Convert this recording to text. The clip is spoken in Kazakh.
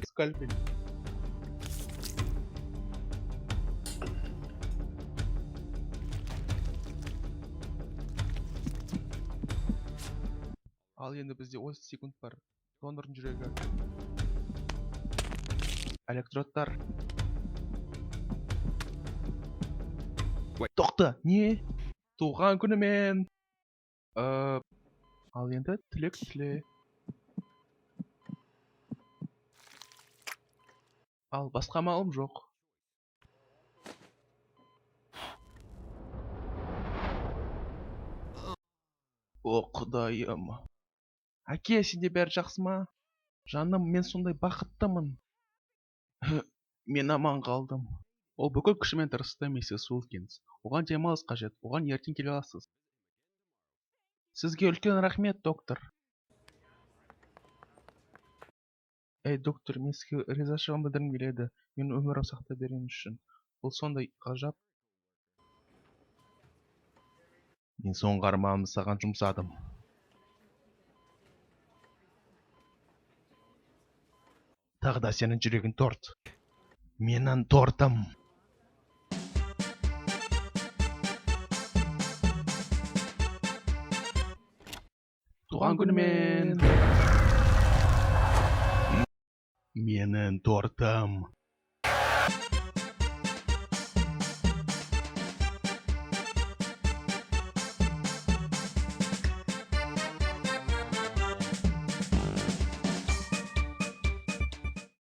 Скальпель. Ал енді бізде 30 секунд бар. Донордың жүрегі. Электродтар. Тоқта, не? Туған күнімен. Ал енді тілек тіле. Ал басқа амалым жоқ. О, құдайым. Әке, сенде бәрі жақсы ма? Жаным, мен сондай бақыттымын. Мен аман қалдым. Ол бүкіл күшімен тырысты, миссис Уилкинс. Оған демалыс қажет, оған ертең келе аласыз. Сізге үлкен рахмет, доктор. Ей, доктор, мен сізге ризашылығымды білдіргім келеді. Менің өмірімді сақтап бергеніңіз үшін. Бұл сондай ғажап. Мен соңғы арманымды саған жұмсадым. Тағы да сенің жүрегің торт. Менің тортым. Туған күнімен. Менің тортым.